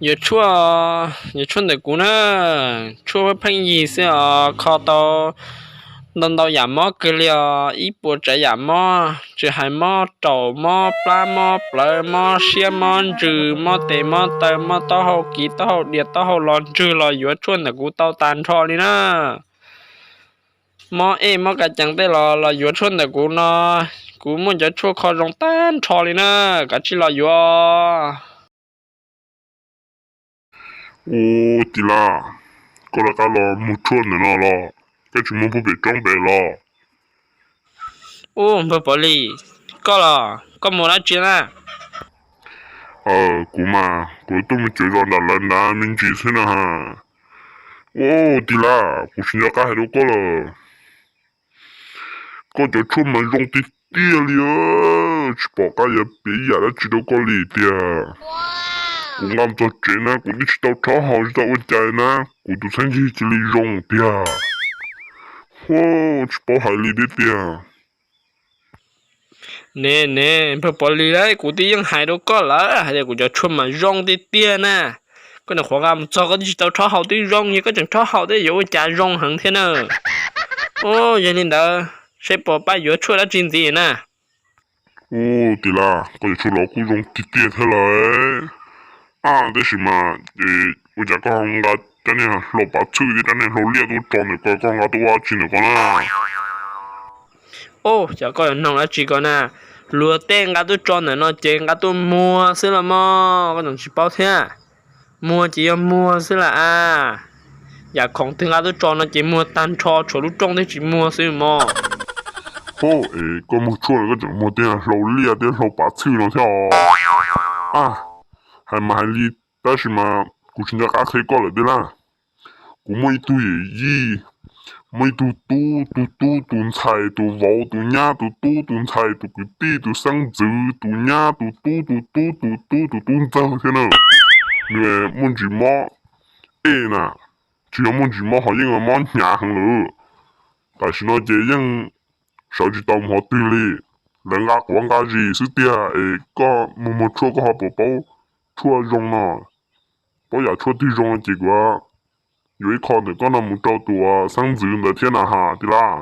Yuav tshuaj, yuav tshuaj ntawm kuv na, tshuaj pheej yig xwb os, kho tau ntau ntau yam mob kawg li os, ib puas tsav yam mob, tsis hais mob raum, mob plab, mob plawv, mob siab, mob ntsws, mob tes, mob taw, mob taub hau kiv, taub hau dias, taub hau los ntswg los yuav tshuaj ntawm kuv tau tag nrho li na. Mob ej mob ka cees tej los los yuav tshuaj ntawm kuv no, kuv muaj cov tshuaj kho zoo tag nrho li na, kav tsij los yuav. Ub, tis laj, koj rov qab los muag tshuaj ntawm no los? Koj tsis muag puag pem roob pem los? Ub, npawg Pov Lis, koj los koj muag dab tsi na? Kuv mas kuv tuaj mus tsev zos nram lawv nrad me ntsis xwb na ha. Ub, tis laj, kuv tsis nco qab hais rau koj lawm. Koj cov tshuaj mas zoo tiag tiag li, tsis pom qab yuav piav ib yam dab tsi rau koj li tiag. Kuv nqa mus txog tsev na kuv twb tsis tau rhaub haus tsis tau ua cas na, kuv tus txheeb cig cia li zoo tiag. Huaj, tsis paub hais li tiag tiag. Ne ne, npawg Pov Lis, kuv twb yeej hais rau koj lawm hais tias kuv cov tshuaj mas zoo tiag tiag na. Koj nyuam qhuav nqa mus txog koj twb tsis tau rhaub haus twb zoo, yog koj tseem rhaub haus thiab yuav ua cas zoo heev thiab na. Ub, yog li ntawd seb puas pab yuav tshuaj dab tsi ntxiv na? Ub, tis laj, koj cov tshuaj los kuj zoo tiag tiag thiab lawm. Ab, tab sis mas ua cas koj nqa rab niag hlau pav txhwj thiab rab niag hlau liaj tuaj tso ntawm ko, koj nqa tuaj ua dab tsi ntawm ko na? Ub, cas koj yuav noog dab tsi ko na? Luag tej nqa tuaj tso ntawm no ces nqa tuaj muag xwb los mog, koj tseem tsis paub thiab. Muag ces yog muag xwb las as. Yam khoom twg nqa tuaj tso no ces muag tag nrho, tshuav lub rooj thiaj tsis muag xwb mog. Hos, es koj muag tshuaj los koj tseem muag tej hlau liaj thiab hlau pav txhwj no thiab os? Ab, hais mas hais li, tab sis mas kuv tsis nco qab qhia koj lawm tiag laj. Kuv muaj ib tug yawm yij, muaj ib tug tub, tus tub tus ntxhais, tus vauv tus nyab, tus tub tus ntxhais, tus kwv tij, tus xeeb ntxwv, tus nyab, tus tub, tus tub, tus tub, tus tub ntxawg thiab na. Nws muaj ntsis mob ej na, tsis yog muaj ntsis mob, ho yeej mob hnyav heev lawm. Tam sim no ces yeej sawv tsis tau mus qhov twg li. Lawv nqa quav nqa zis xwb tiag, es koj mus muag tshuaj koj ho puas paub tshuaj zoo no? Paub yam tshuaj twg zoo no ces kuv yuav ib qho ntawm koj no mus rau tus xeeb ntxwv ntawd thiab na has tiag laj.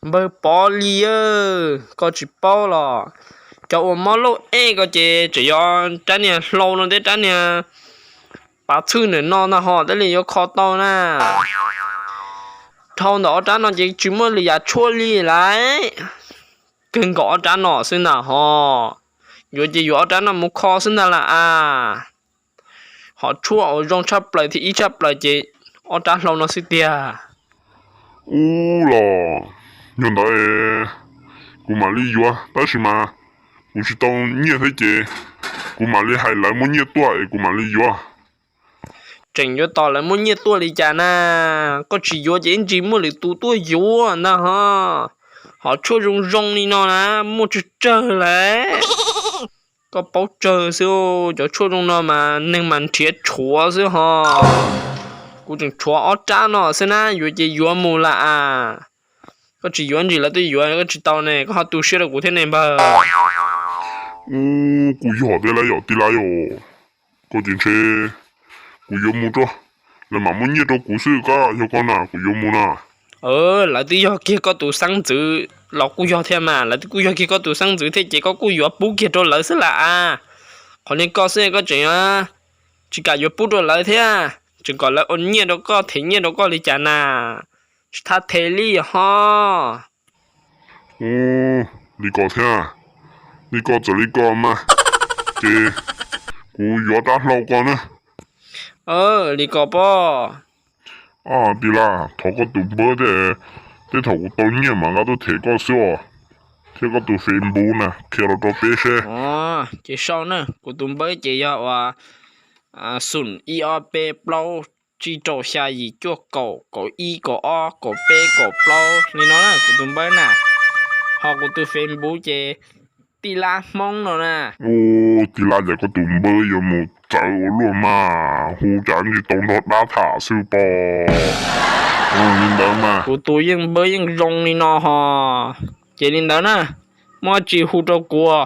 Npawg Pov Lis, koj tsis paub los? Cov uas mob lauj ej ko ces tseem yog rab niag hlau no thiab rab niag pav txhwj ntawm no ntag hos thiaj li yuav kho tau na. Dhau ntawm ob rab no ces tsis muaj lwm yam tshuaj li lawm. Kawg nkaus ob rab no xwb ntag hos. Yuav ces yuav ob rab no mus kho xwb ntag las as. Hos tshuaj uas zoo tshaj plaws thiab ib tshaj plaws ces ob rab hlau no xwb tiag. Ub los, yog ntawd kuv mam li yuav, tab sis mas kuv tsis tau nyiaj thiab ces kuv mam li hais lawv muab nyiaj tuaj es kuv mam li yuav. Tseem yuav tos lawv muab nyiaj tuaj li cas na? Koj tsis yuav ces ib ntsis muaj lwm tus tuaj yuav ntag hos. Hos tshuaj zoo zoo li no na, muaj tsawg tsawg lawm. Koj paub tsawg xwb, cov tshuaj zoo no mas neeg mas nrhiav tshuav xwb hos. Kuv tseem tshuav ob rab no xwb na, yuav ces yuav mus las as. Koj tsis yuav ntsis lawv twb yuav koj tsis tau ne, koj ho tu siab rau kuv thiab ne npawg. Ub, kuj yog thiab lawm yom tij laug. Koj ces ntshe kuv yuav mus tso, lawv mam muab nyiaj rau kuv xwb, koj yog koj na kuv yuav mus na. Lawv twb yog kiag koj tus xeeb ntxwv los kuj yog thiab mas, lawv twb kuj yog kiag koj tus xeeb ntxwv thiab ces koj kuj yuav pub kiag rau lawv xwb las as. Qhov niag koj xwb koj tseem tsis kam yuav pub rau lawv thiab, tseem kom lawv ua nyiaj rau koj them nyiaj rau koj li cas na? Tsis thab them li hos. Ub, li ko thiab, li ko txawm li ko mas, ces kuv yuav rab hlau ko na. Li ko pob. Tij laug, thov koj tus npawb, tej thaum kuv tau nyiaj mas nqa tuaj them koj xwb os, thiab koj tus Facebook na qhia los rau peb seb. Ces sau na, kuv tus npawb ces yog uas xoom ib ob peb plaub tsib rau xya yim cuaj kaum kaum ib kaum ob kaum peb kaum plaub li no na kuv tus npawb na. Ho kuv tus Facebook ces Tij Lab Hmoob no na. Ub, Tij Lab, cas koj tus npawb yuav mus txawv ua luaj mas, hu cas tsis tau nrog dab tham xwb pob. Li ntawd mas kuv tus yeej npawb yeej zoo li no ho. Ces li ntawd na, muaj tsis hu rau kuv.